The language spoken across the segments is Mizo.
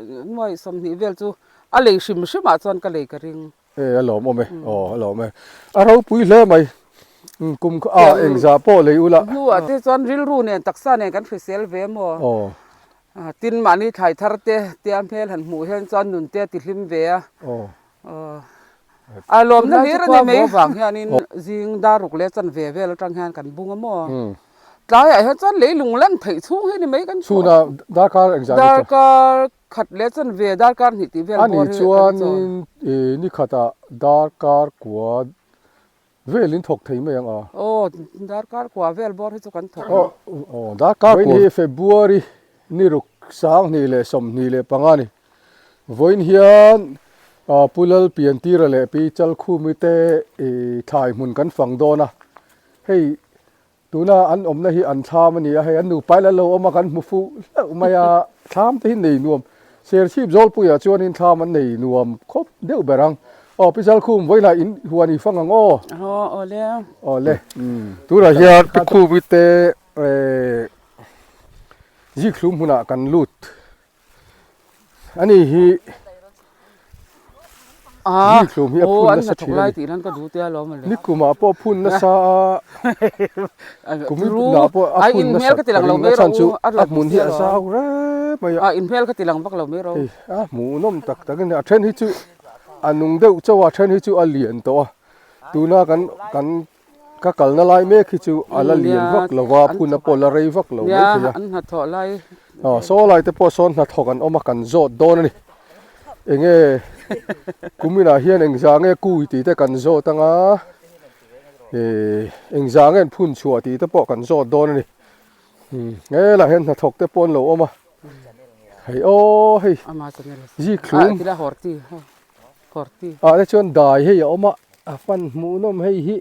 Nuai 20 vel chu a lei hrim hrimah chuan ka lei ka ring. E a lawm awm e, aw a lawm e. A ropui hle mai, kum kha a engzah pawh lei ula. Hnuah te chuan rilru nen taksa nen kan hrisel ve maw? Aw. Tin mahni thlai thar te tia hmel han hmuh hian chuan nun te a ti hlim ve a. Aw. A lawmna hlir a ni mai vang hianin zing dar ruk leh chanve vel atang hian kan bung a maw? Tlaiah hian chuan leilung lan theih chhung hi ni mai kan chhuah. Chhunah darkar engzah ni chaw? Darkar khat leh chanve darkar hnih tih vel bawr hi kan chaw. Ani chuanin ni khatah darkar kua velin thawk thei mai ang a. Aw darkar kua vel bawr hi chu kan thawk ang. Aw darkar kua. Vawiin hi February ni ruk 2025 a ni. Vawiin hian Pu Lal Piantira leh Pi Chalkhumi te thlai hmun kan fang dawn a. Hei Tuna an awmna hi an thlam a ni a, hei an nupa in an lo awm a kan hmu fuh hlauh mai a, thlam te hi nei nuam, Serchhip Zawlpuiah chuanin thlam an nei nuam khawp deuh ber ang. Aw Pi Chalkhum vawilah in huan i fang ang aw. Aw aw le. Aw le. Tunah hian Pi Khumi te zikhlum hmunah kan lut. Ani hi zikhlum hi a phun nasa thin a ni. Nikumah pawh a phun nasa a, kuminah pawh a phun nasa ka ring a chhan chu a hmun hi a zau rep mai a. Hei a hmuhnawm tak tak a ni. A then hi chu a nung deuh chauh a, a then hi chu a lian tawh a. Tuna kan kan Ka kalna lai mek hi chu a la lian vak lo va, phun a pawh la rei vak lo mai thei a. Aw saw lai te pawh sawn hnathawk an awm a, kan zawt dawn a ni. Enge kuminah hian engzah nge kui tih te kan zawt ang a, eh engzah nge an phun chhuah tih te pawh kan zawt dawn a ni. Helaiah hian hnathawk te pawh an lo awm a, hei aw hei zikhlum. Ah te chuan dai hei a awm a a fan hmuh nawm hei hi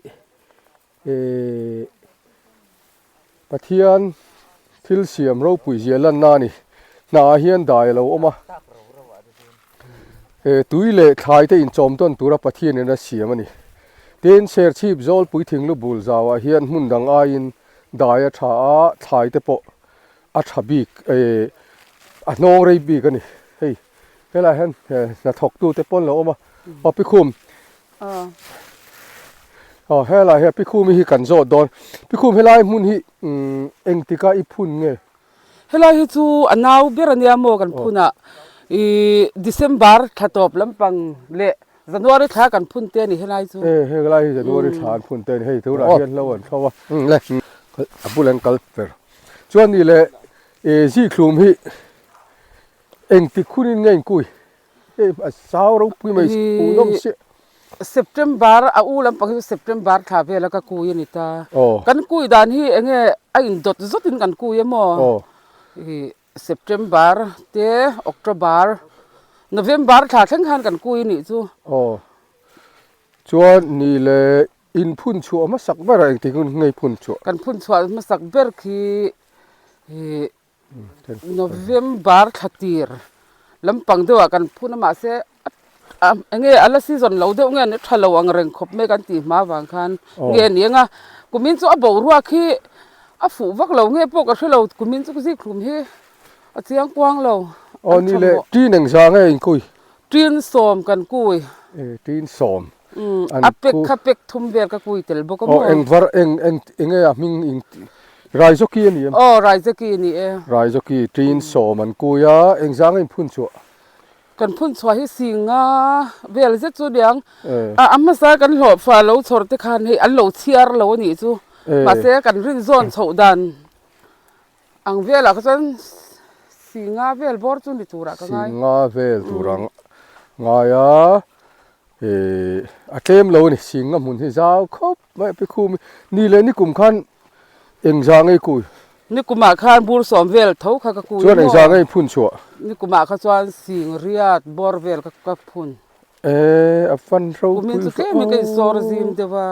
ehh Pathian thil siam ropui zia lanna a ni hna ah hian dai a lo awm a eh tui leh thlai te inchawm tawn tura Pathian in a siam a ni tin Serchhip Zawlpui thinglu bul zau ah hian hmun dang aiin dai a tha a thlai te pawh a tha bik ehh a hnawng rei bik a ni hei. Helaiah hian hnathawk tu te pawh an lo awm a, aw Pikhum aw helaiah hian Pikhum hi kan zawt dawn, Pikhum helai hmun hi engtika i phun nge? Helai hi chu a nau ber a nia maw kan phun a, ih December thla tawp lampang leh January thla kan phun te a ni helai chu. E helai hi January thla an phun te a ni, hei tunah hian hlo an thlo a, le a bul an kal ber chuan ni leh zikhlum hi. Engtik hunin nge inkui? Hei a sau ropui mai hmuhnawm chiah. September a u lampang hi chu September thla vela ka kui a ni ta. Kan kui dan hi enge a indawt zawtin kan kui a maw? Ih September te October November thla thleng khan kan kui a nih chu. Aw chuan ni leh inphun chhuah hmasak berah engtik hun nge i phun chhuah? Kan phun chhuah hmasak ber khi ih November thla tir lampang deuhah kan phun a mahse enge a la season lo deuh nge an tha lo ang reng khawp mai kan tih hma vang khan nge ni anga kumin chu a boruak hi a fuh vak lo nge pawh ka hre lo kumin chu zikhlum hi a chiang kuang lo. Aw ni le tin engzah nge inkui? Tin sawm kan kui. Tin sawm. A pek kha pek thum vel ka kui tel bawk a maw? Aw eng var eng eng enge a hming in Raizawki a ni em? Aw Raizawki a ni e. Raizawki tin sawm an kui a, eng zang a in phun chhuah? Kan phun chhuah hi singa vel zet chu aniang. A hmasa kan hlawh fa lo chhawr te khan hei an lo chhiar lo a nih chu. Mahse kan rin zawn chhoh dan ang velah kha chuan singa vel bawr chu ni turah ka ngai. Singa vel tur a ngai a. Ehh a tlem lo a ni, Singa hmun hi zau khawp mai a pikhum hi. Ni leh nikum khan engzah ngei kui? Nikumah khan bur sawm vel tho kha ka kui maw? Chuan engzah ngei phun chhuah? Nikumah kha chuan sing riat bawr vel ka ka phun. Ehh a fan ropui Kumin chu tlem hi ka insawr zim deuh a.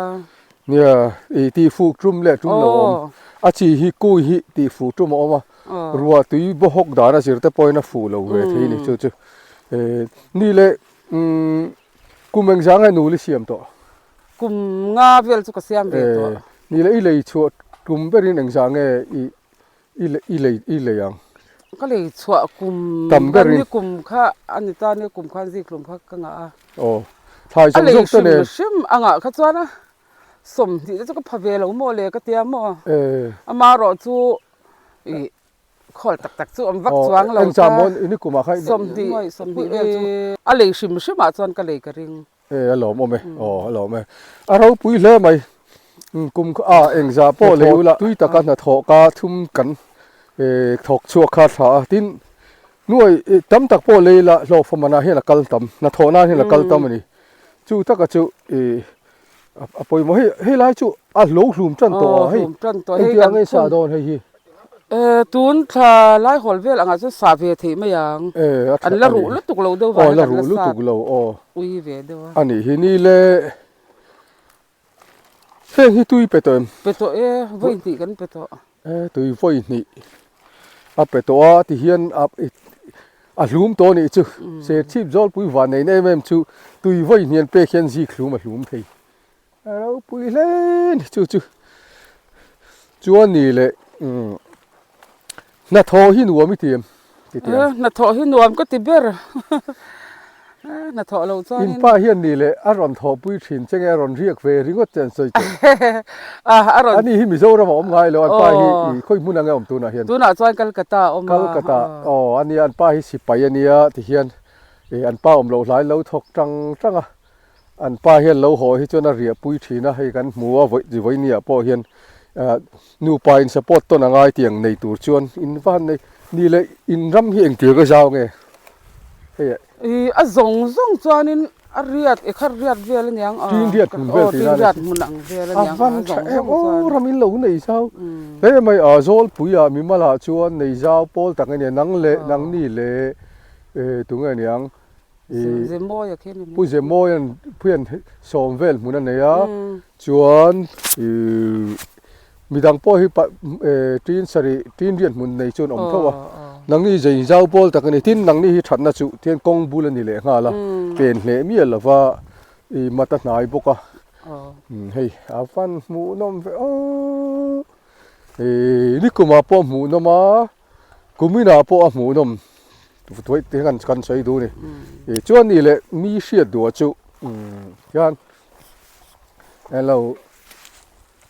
Nia, ih tihfuh tum leh tum lo awm. A chi hi kui hi tihfuh tum a awm a, ruah tui bawhawk dan a zir te pawhin a fuh lo ve thei a ni chu chu. Ehh ni leh Umm kum engzah nge nul i siam tawh? Kum nga vel chu ka siam ve tawh. Eh, ni le i lei chhuah tum berin engzah nge i i lei i lei ang? Ka lei chhuah kum Tam ber in. Ni kum kha a ni ta ni kum khan zikhlum kha ka ngah a. Aw thlai zawng zawng te nen. A lei hrim hrim a ngah kha chuan a 20 te chu ka pha ve lo maw le ka tia maw. Amaherawh chu ih khawl tak tak chu awm vak chuang lo ta. Engzah maw ni kumah kha 20 20 vel chu a lei hrim hrim ah chuan ka lei ka ring. E a lawm awm e aw a lawm e a ropui hle mai kum a engzah pawh lei ula tui taka hnathawh ka thum kan thawk chhuak kha thla a tin nuai tam tak pawh lei la hlawhfa manah hian a kal tam hnathawh nan hian a kal tam a ni chu taka chu ih a pawimawh hei helai chu a hlo hlum tan tawh a hei engtiang nge sa dawn hei hi. Tun thla lai hawl vel angah chuan sah ve theih mai ang. An la ruh lutuk lo deuh vang hian an la sat ui ve deuh a. A nih hi ni le heng hi tui pe tawh em? Pe tawh e, vawi hnih kan pe tawh. E tui vawi hnih a pe tawh a ti hian a hlum tawh a nih chu. Serchhip zawlpui van neihna em em chu tui vawi hnih an pek hian zik hlum a hlum thei. A ropui hle a ni chu chu chuan ni leh umm hnathawh hi nuam i ti em ti tih ang. Hnathawh hi nuam ka ti ber hnathawh lo chuan in pa hian ni leh a rawn thawhpui thin che nge a rawn riak ve ringawt che an sawi tawh a rawn ani hi Mizoram a awm ngai lo an pa hi khawi hmun ang e awm tunah hian tunah chuan Calcutta a awm a Calcutta aw ania an pa hi sipai ania ti hian an pa awm loh hlai lo thawk tang tang a. An pa hian lo haw hi chuan a riah pui thin a, hei kan hmu a vawi vawinia pawh hian nupa in support tawn a ngai tiang nei tur chuan in va han nei ni leh in ram hi engtir ka zau nge hei Ih a zawng zawng chuanin a riat i khat riat vel aniang a Tin riat hmun vel tih nan a riat hmun ang vel aniang a van tha em aw ram in lo nei zau hle mai a Zawlpui ah mimal ah chuan nei zau pawl tak ania nang leh nangni leh tunge aniang Zemawia khi ani Pu Zemawia'n Puia'n sawm vel hmun a nei a, chuan midang pawh hi tin sarih tin riat hmun nei chuan awm tho a, nangni zei zau pawl tak a ni, tin nangni hi thatna chu tian kawng bul a ni leh nghal a, pen hleh miah lova i mat a hnai bawk a, hei a van hmuhnawm ve aw, nikumah pawh hmuhnawm a. Kuminah pawh a hmuhnawm thuai te hian kan sawi duh a ni. Chuan ni leh mi hriat duh chu hian elo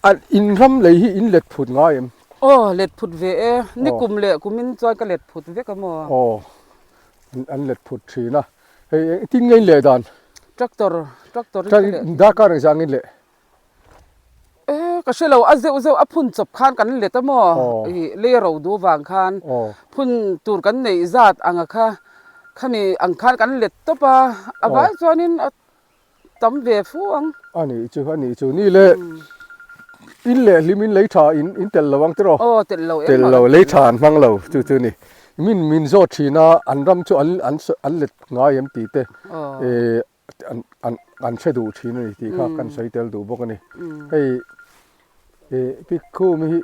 a in ram lei hi in let phut ngai em? Aw let phut ve e, ni kum leh kumin chuan ka let phut vek a maw? Aw an let phut thin a, hei engtin nge in leh dan? Tractor tractor in ka leh. Darkar engzah in leh? Eh ka hre lo a zeuh zeuh a phun chawp khan kan let a maw ih lei ro duh vang khan phun tur kan neih zat anga kha khami ang khan kan let tawp a a vai chuanin a tam ve fu ang. A nih chu a nih chu ni le in leh hlim in lei tha in in telh lo ang tiraw? Aw telh lo telh lo lei tha an hmang lo chu chu ni min min zawt thin a an ram chu an an an let ngai em tih te eh an hre duh thin a ni tih kha kan sawi tel duh bawk a ni. Hei ih Pikhum hi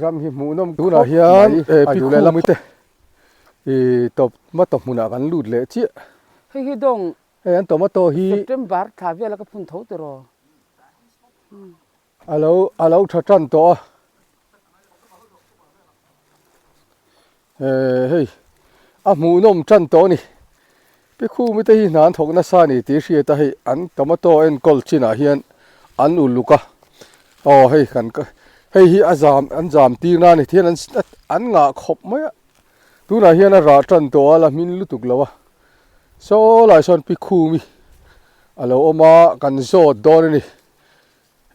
ram hi hmuhnawm tunah hian Pikhum te ih tomato hmunah kan lut leh chiah. Hei hi dawng hei an tomato hi September thla vela ka phun tho tiraw. A lo a lo tha tan tawh a. Ehh hei a hmuhnawm tan tawh a ni Pikhumi te hi hna an thawk nasa a ni tih hriat a hei an tomato enkawl chinah hian an uluk a aw hei kan hei hi a zam an zam tir na a ni thian an an ngah khawp mai a tunah hian a rah tan tawh a la hmin lutuk lo a saw lai sawn Pikhumi a lo awm a kan zawt dawn a ni.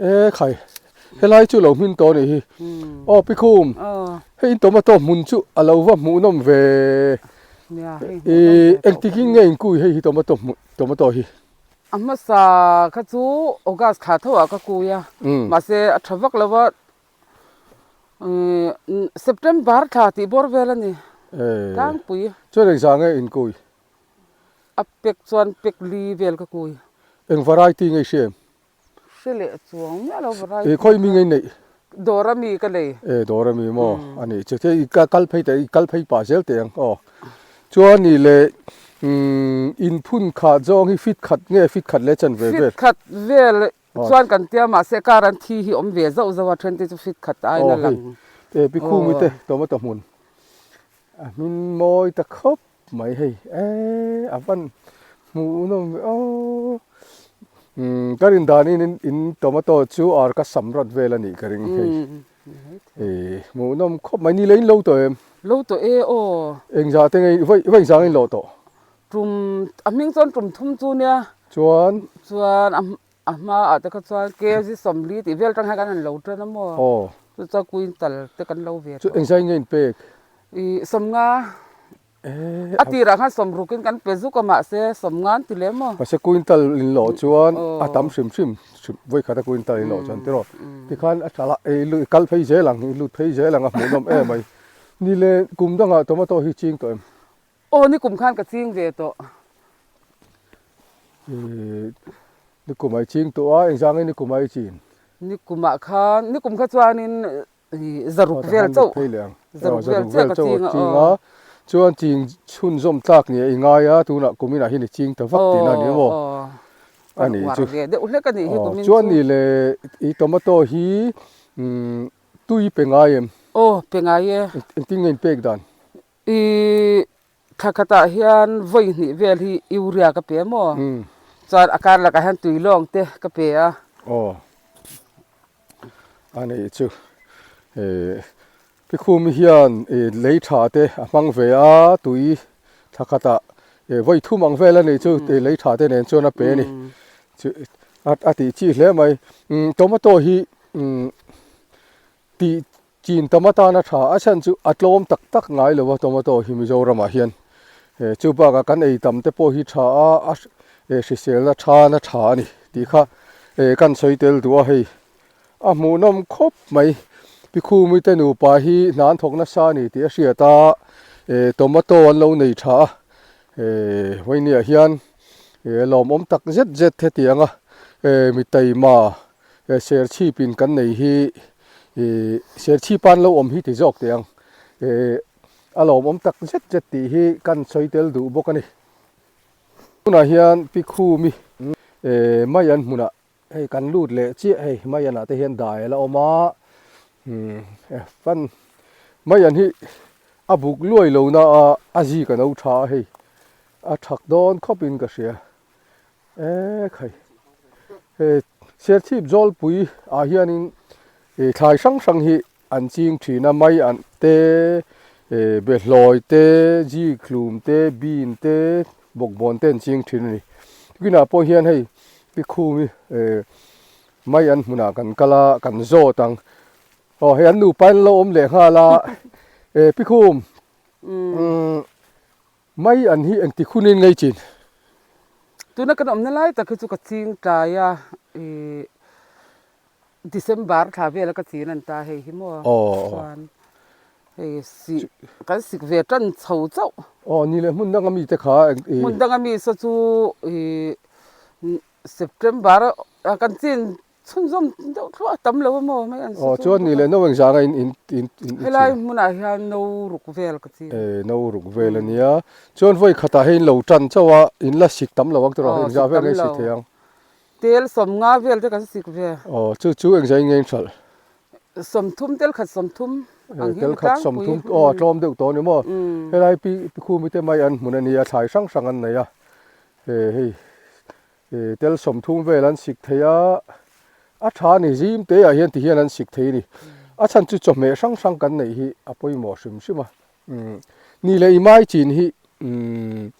E khai, helai chu lo hmin tawh a nih hi. Aw Pikhum, hei in tomato hmun chu a lo va hmuhnawm ve. I engtikin nge in kui hei hi tomato hmun tomato hi? A hmasa kha chu August thla tho ah ka kui a, mahse a tha vak lo va, September thla tih bawr vel a ni tlangpui. Chuan engzah nge in kui? A pek chuan pek li vel ka kui. Eng variety nge i hria em? Hre leh chuang miah lo variety. E khawi mi nge i neih? Dawr ami ka nei. E dawr ami maw? A nih chu. Chuan i kal phei teh i kal phei pah zel teh ang aw. Chuan nih leh in phun khat zawng hi fit khat nge fit khat leh chan ve vel? Fit khat vel chuan kan tia mahse kar an thi hi awm ve zauh zauh a then te chu fit khat aiin a lang. Aw hei e pi khumi te tomato hmun. A hmin mawi ta khawp mai hei eee a van hmuh nawm ve aw umm ka rin danin in in tomato chu ar ka sam rat vel a nih ka ring hei ih hmuh nawm khawp mai ni le in lo tawh em? Lo tawh e aw. Engzah te nge vawi vawi engzah nge in lo tawh? Tum a hming chuan tum thum chu nia. Chuan? Chuan a a hmaah te kha chuan kg sawmli tih vel atang hian kan han lo tan a maw? Aw. Chu chuan quintal te kan lo ve tawh. Chu engzah nge in pek? Ih sawmnga. A tirah khan sawmrukin kan pe zuk a mahse sawmnga an ti lem aw. Mahse quintal in lawh chuan a tam hrim hrim vawi khat a quintal in lawh chuan tiraw tikhan a tha la i kal phei zel ang i lut phei zel ang a hmuhnawm em mai. Ni le kum dangah tomato hi ching tawh em? Aw ni kum khan ka ching ve tawh. Ni kum ah i ching tawh a engzangin ni kum ah i chin? Ni kumah khan ni kum kha chuanin Zaruk vel chauh zaruk vel chiah ka ching a chuan ching chhunzawm tlak ni a i ngai a tunah kuminah hian i ching ta vak tihna a ni maw a ni chu ve deuh hlek a nih hi kumin chu chuan ni le i tomato hi tui pe ngai em aw pe ngai e engtin nge in pek dan i Thla khatah hian vawi hnih vel hi urea ka pe maw? Chuan a kar lakah hian tui lawng te ka pe a. Aw a nih chu Pikhum hian lei tha te a hmang ve a tui thla khatah vawi thum ang vel a nih chu lei tha te nen chuan a pe a ni a tih chi hle mai tomato hi tih Chin tam atana tha a chhan chu a tlawm tak tak ngai lo a tomato hi Mizoramah hian chu bakah kan ei tam te pawh hi tha a a hriselna thana tha a ni tih kha kan sawi tel duh a hei a hmuhnawm khawp mai Pikhumi te nupa hi hna an thawk nasa a ni tih a hriat a tomato an lo nei tha a vawinia hian lawmawm tak zet zet hetiang a mi taima Serchhip in kan nei hi ih Serchhip an lo awm hi ti zawk teh ang ih a lawmawm tak zet zet tih hi kan sawi tel duh bawk a ni. Tunah hian Pikhumi eh Maian hmunah hei kan lut leh chiah hei Maian ah te hian dai a la awm a umm fan Maian hi a buk luai lo na a a zik a no tha a hei a thak dawn khawp in ka hria. E khai he Serchhip Zawlpui ah hianin ih thlai hrang hrang hi an ching thin a mai an te eh behlawi te zikhlum te bean te bawkbawn te an ching thin a ni tukinah pawh hian hei Pikhum hi eh mai an hmunah kan kal a kan zawt ang aw hei an nupa in an lo awm leh nghal a eh Pikhum umm. Mai an hi engti hunin ngei chin? Tuna kan awmna lai tak hi chu ka ching tlai a, ih December thla vela ka chin an ta hei hi maw chuan hei sih kan sik ve tan chho chauh. Aw ni leh hmun danga mite kha eng ih. Hmun danga mi saw chu ih September a kan chin Chhunzawm deuh thluah a tam lo a maw mai an Aw chuan ni leh no engzah anga in in in in Helai hmunah hian no ruk vel ka ching. E no ruk vel a nia. Chuan vawi khatah hei in lo tan chauh a, in la sik tam lo ang tiraw engzah vel nge sik thei ang? Tel sawmnga vel te kan sik ve. Aw chu chu engzah in nge in hralh? Sawmthum tel khat sawmthum ang hi tel khat sawmthum aw a tlawm deuh tawh a ni maw? Helai pi Pikhumi te mai an hmun a nia thlai hrang hrang an nei a, he hei Ih tel 30 vel an sik thei a, a tha a ni zim te ah hian ti hian an sik thei a ni. A chhan chu chawhmeh hrang hrang kan neih hi a pawimawh hrim hrim a. Umm ni leh i mai chin hi umm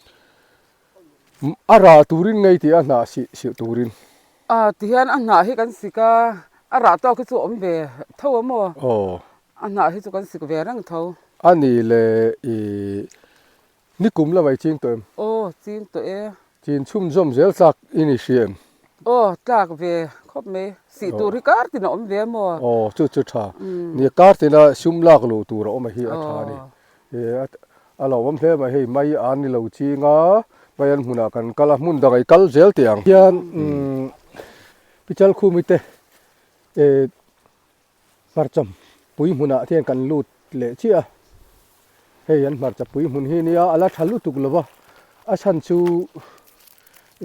a rah turin ngei tih a hnah sih silh turin. A ti hian a hnah hi kan sik a, a rah tawk hi chu a awm ve tho a maw? Aw. A hnah hi chu kan sik ve reng tho. A ni leh ih Ni kum lamah i ching tawh em? Aw, ching tawh e. Chin chhunzawm zel tlak i ni hria em? Aw, tlak ve khawp mai. Sih tur hi kar tin a awm ve maw? Aw, chu chu tha. Ni kar tina sum lak luh tur a awm a hi a tha a ni. A lo awm hle mai hei, mai an ni lo ching a, mai an hmunah kan kal a, hmun dangah i kal zel teh ang. Hian Pichalkhumi te Hmarcha pui hmunah te hian kan lut leh chiah a, hei an hmarcha pui hmun hi nia a la tha lutuk lo va, a chhan chu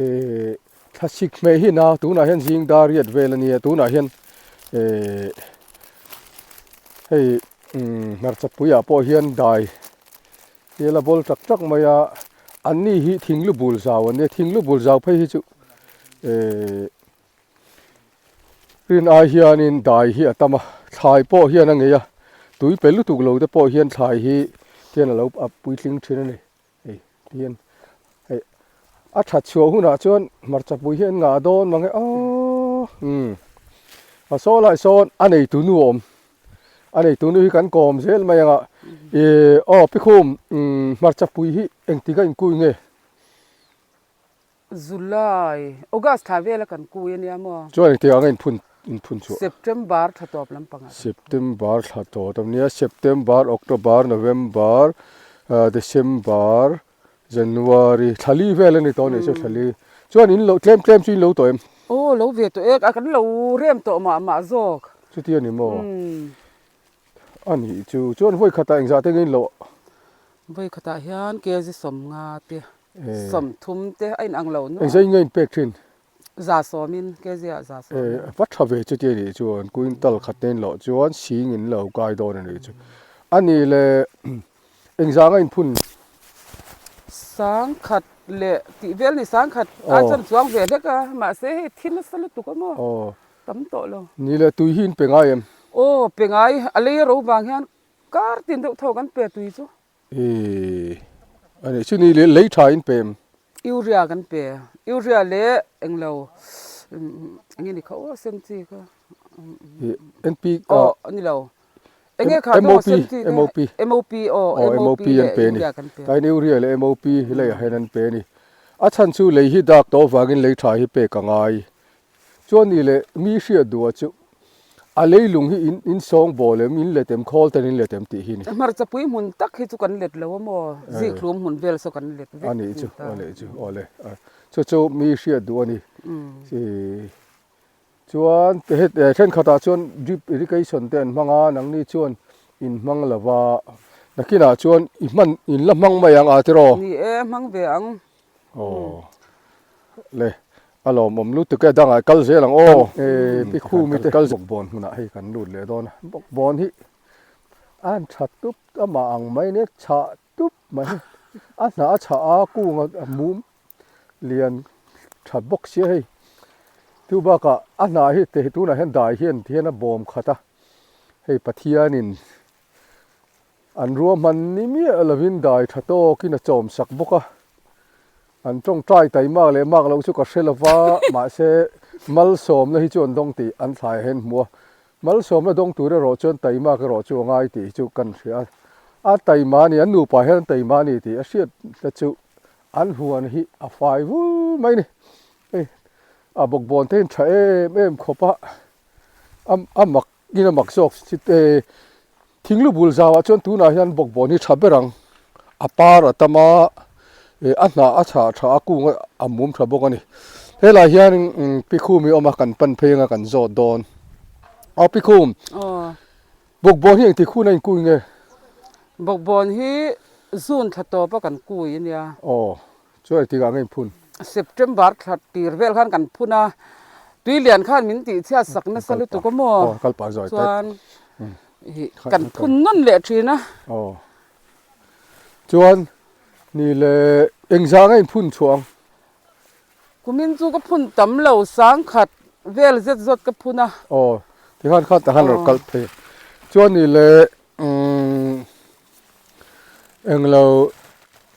ehh thlasik hmeh hi na tunah hian zing dar riat vel a nia tunah hian ehh hei umm hmarcha puiah pawh hian dai. Ti la bawl tak tak mai a, an ni hi thing lu bul zau an nia, thing lu bul zau phei hi chu ehh rin ai hianin dai hi a tam a, thlai pawh hian a ngei a, tui pe lutuk lo te pawh hian thlai hi hian a lo a puitling thin a ni, hei ti hian hei a that chhuah hunah chuan hmarcha pui hi an ngah dawn mang e aww umm a saw lai sawn a neitu nu a awm. A neitu nu hi kan kawm zel mai anga ih aw Pikhum hmarcha pui hi engtik a inkui nge? July, August thla vela kan kui ania maw? Chuan engtik anga inphun inphun chhuah? September thla tawp lampangah kan phun. September thla tawp ania, September, October, November, December, January thla li vel a ni tawh a nih chu thla li. Chuan in lo tlem tlem chu in lo tawh em? Aw lo ve tawh e, a kan lo rem tawh mah mah zawk. Chuti a ni maw? A nih chu, chuan vawi khatah engzah te nge in lo? Vawi khatah hian kg 50 te, 30 te a inang lo nual. Engzah in nge in pek thin? 110 in, kg ah 110 in. E, va tha ve chuti a nih chuan quintal khat te in loh chuan sing in lo kai dawn a nih chu. A nih le engzah anga inphun? Sangkhat leh tih vel ni, sangkhat ai chuan chuang ve hlek a, mahse hei thi nasa lutuk a maw, tam tawh lo. Ni le tui hi in pe ngai em? Aw, pe ngai, a lei a ro vang hian kar tin deuh tho kan pe tui chu. Eee a nih chu ni leh lei tha in pe em? Urea kan pe, urea leh englo enge ni kha aw sen chi kha NP aw a ni lo enge kha chu sen chi te MOP MOP aw MOP leh urea kan pe tain urea leh MOP hi leiah hian an pe a ni a chhan chu lei hi dak tawh avangin lei tha hi pek a ngai Chuan ni leh mi hriat duh ah chu a leilung hi in in sawng bawl em, in let em, khawl ten in let em tih hi ni. Hmarcha pui hmun tak hi chu kan let lo a maw, zikhlum hmun vel saw kan let vek A nih chu, a nih chu, aw le, chu chu mi hriat duh a ni. Chuan thenkhatah chuan drip irrigation te an hmang a, nangni chuan in hmang lo va, nakinah chuan i hman in la hmang mai ang a tiraw? Ni e, hmang ve ang. Aw le a lawmawm lutuk e dangah kal zel ang aw e pi khumi te kal bawkbawn hmunah hei kan lut leh dawn a bawkbawn hi a han tha tup amah ang mai nia chhah tup mai a hnah a chhah a kung a mum lian tha bawk sia hei chu bakah a hnah hi te tunah hian dai hian ti hian a bawm khat a hei Pathianin An ruahman ni miah lovin dai tha tawkin a chawm sak bawk a, an tawngtai tai mak leh mak loh chu ka hre lova, mahse malsawmna hi chu an dawng tih an thlai ahen hmu a, malsawmna dawng tur erawh chuan taimak erawh chu a ngai tih hi chu kan hria a, a taima a ni, an nupa hian an taima a ni tih a hriat na chu an huan hi a fai vul mai a ni, hei a bawkbawn te hi an tha em em khawp a, a mak in a mak zawk e thinglu bul zauah chuan tunah hian bawkbawn hi tha ber ang a par a tam a eh a hnah a chhah tha a kung a mum tha bawk a ni helai hian in pikhum hi a awm a kan pan phei anga kan zawt dawn aw pikhum bawkbawn hi engtik hun a inkui nge bawkbawn hi zun thla tawp a kan kui ania aw Chuan engtik ah nge in phun? September thla tir vel khan kan phun a, tui lian khan min tih chhiat sak nasa lutuk a maw? Chuan kan phun nawn leh thin a. Aw. Chuan ni le engzah nge in phun chhuah ang? Kumin chu ka phun tam lo, sangkhat vel zet zawt ka phun a. Aw, tikhan khan tahan rawn kal phei. Chuan ni le Umm englo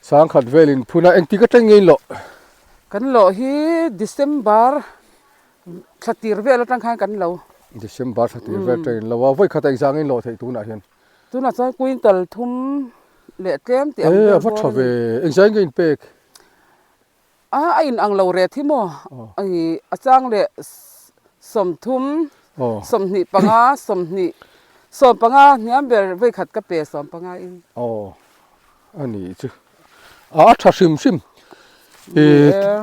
sangkhat velin phun a engtik atang nge in lawh? Kan lawh hi December thla tir vel atang khan kan lo. December thla tir vel atang in lo a, vawi khat a engzah nge in lawh theih tunah hian? Tunah chuan quintal thum leh tlem tih ang vel bawr a ni. E a va tha ve, engzah nge in pek? A a in ang lo ret hi maw? A chang leh 30, 25, 20, 15 hniam ber vawikhat ka pe 15 in. Aw a nih chu. A tha hrim hrim.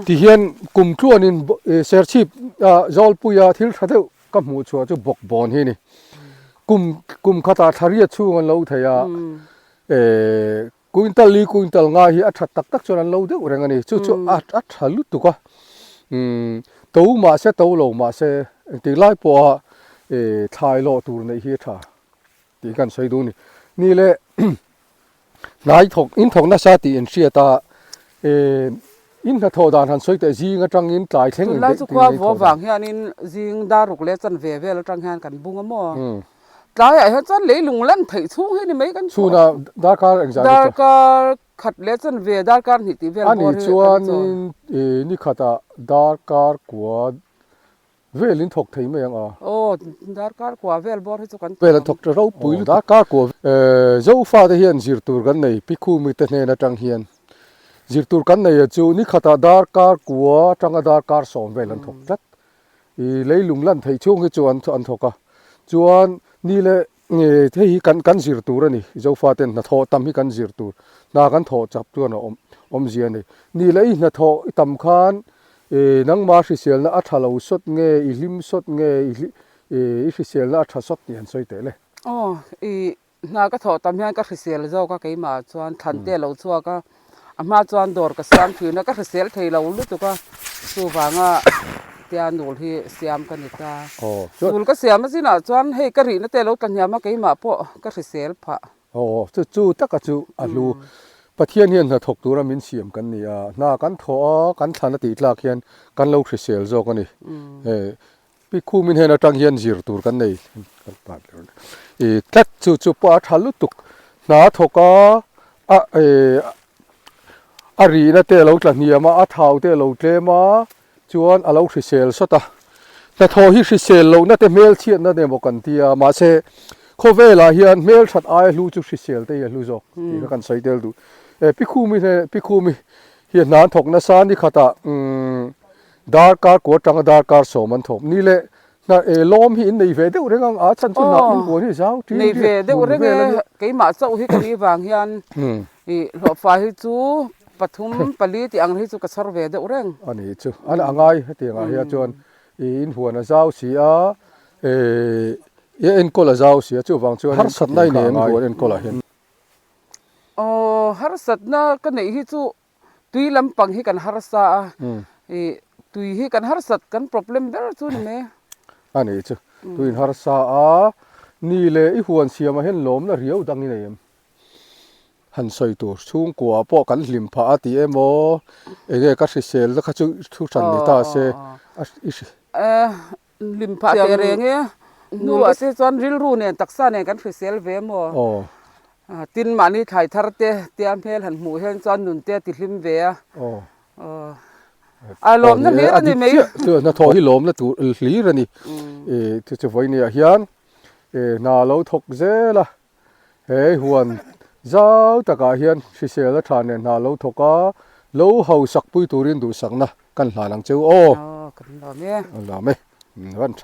Ti hian kum tluanin Serchhip Zawlpuia thil tha deuh ka hmuh chhuah chu bawkbawn hi a ni. Kum kum khatah thla riat chhung an lo thei a. Quintal li quintal nga hi a that tak tak chuan an lo deuh reng a ni. Chu chu a a tha lutuk a. Umm to mahse to lo mahse engtik lai pawha eh thlai lawh tur neih hi a tha tih kan sawi duh a ni. Ni le Hnai thawk in thawk nasa tih in hriat a, in hnathawh dan han sawi teh zing atangin tlai thleng in Tunlai chu khua vua vang hianin zing dar ruk leh chanve vel atang hian kan bung a maw? Tlaiah hian chuan leilung lan theih chhung hi ni mai kan chhuah. Chhunah darkar engzah ni chu? Darkar khat leh chanve darkar hnih tih vel bawr hi kan chawl. Ani chuanin ni khatah darkar kua Vel in thawk thei mai ang a. Aw, darkar kua vel bawr hi chu kan Vel an thawk ta ropui lutuk. Darkar kua Zofa te hian zir tur kan nei, Pi Khumi te hnen atang hian zir tur kan nei a chu ni khatah darkar kua atanga darkar sawm vel an thawk tlat. I leilung lan theih chhung hi chu an an thawk a. Chuan ni leh hei hi kan kan zir tur a ni, Zofa ten hnathawh tam hi kan zir tur, hna kan thawh chap chuan a awm awmzia a ni. Ni leh i hnathawh i tam khan I nangmah hriselna a tha lo sawt nge, i hlim sawt nge, i hriselna a tha sawt tih han sawi teh le. Aw, i hna ka thawh tam hian ka hrisel zawk a keimah chuan thlan te a lo chhuak a, a hma chuan dawr ka siam thin a, ka hrisel thei lo lutuk a, chuvanga tia nul hi siam ka ni ta. Nul ka siam a zinah chuan hei ka rihna te a lo tla hniam a, keimah pawh ka hrisel phah. Aw, chu chu taka chu a hlu. Pathian hian hna thawk tura min siam kan ni a, hna kan thawh a, kan thlan a tih tlak hian kan lo hrisel zawk a ni. Pi Khumin hen atang hian zir tur kan nei i tlat chu chu pawh a tha lutuk. Hna thawk a, a a rihna te a lo tla hniam a, a thau te a lo tlem a, chuan a lo hrisel sawt a, hnathawh hi hrisel lohna te hmelchhiatna te emaw kan ti a, mahse khawvelah hian hmelthat aia hlu chu hrisel te hi a hlu zawk tih kha kan sawi tel duh. E Pikhumi hne Pikhumi hi hna an thawk nasa ni khatah umm darkar kua atanga darkar sawm an thawk ni leh hna e lawm hi in nei ve deuh reng ang a chhan chu hna in huan hi zau ṭin Nei ve deuh reng e, keimah chauh hi ka ni vang hian I hlawhfa hi chu pathum pali tih ang hi chu ka chhawr ve deuh reng. A ni chu a a ngai hetiang ah hian chuan i inhuan a zau si a i enkawl a zau si a chuvang chuan harsatna i nei em inhuan enkawl ah hian. Aw harsatna ka neih hi chu tui lampang hi kan harsa a i tui hi kan harsat kan problem ber chu ni mai. A ni chu tui in harsa a ni leh i huan siam ah hian lawmna riau dang i nei em. Han sawi tur chhungkua pawh kan hlim phah a ti emaw enge ka hrisel na kha chu thu hran ni ta se a i hri. Hlim phah teh reng e nu ah te chuan rilru nen taksa nen kan hrisel ve maw tin mahni thlai thar te tia hmel han hmuh hian chuan nun te a ti hlim ve a a lawmna hlir a ni mai. Hnathawh hi lawmna tur hlir a ni chu chu vawinia hian hna lo thawk zel a. He huan zau takah hian hrisel a tha nen hna lo thawk a, lo hausak pui turin duhsakna kan hlan ang cheu aw. Aw, kan lawm e. Kan lawm e. Van tha.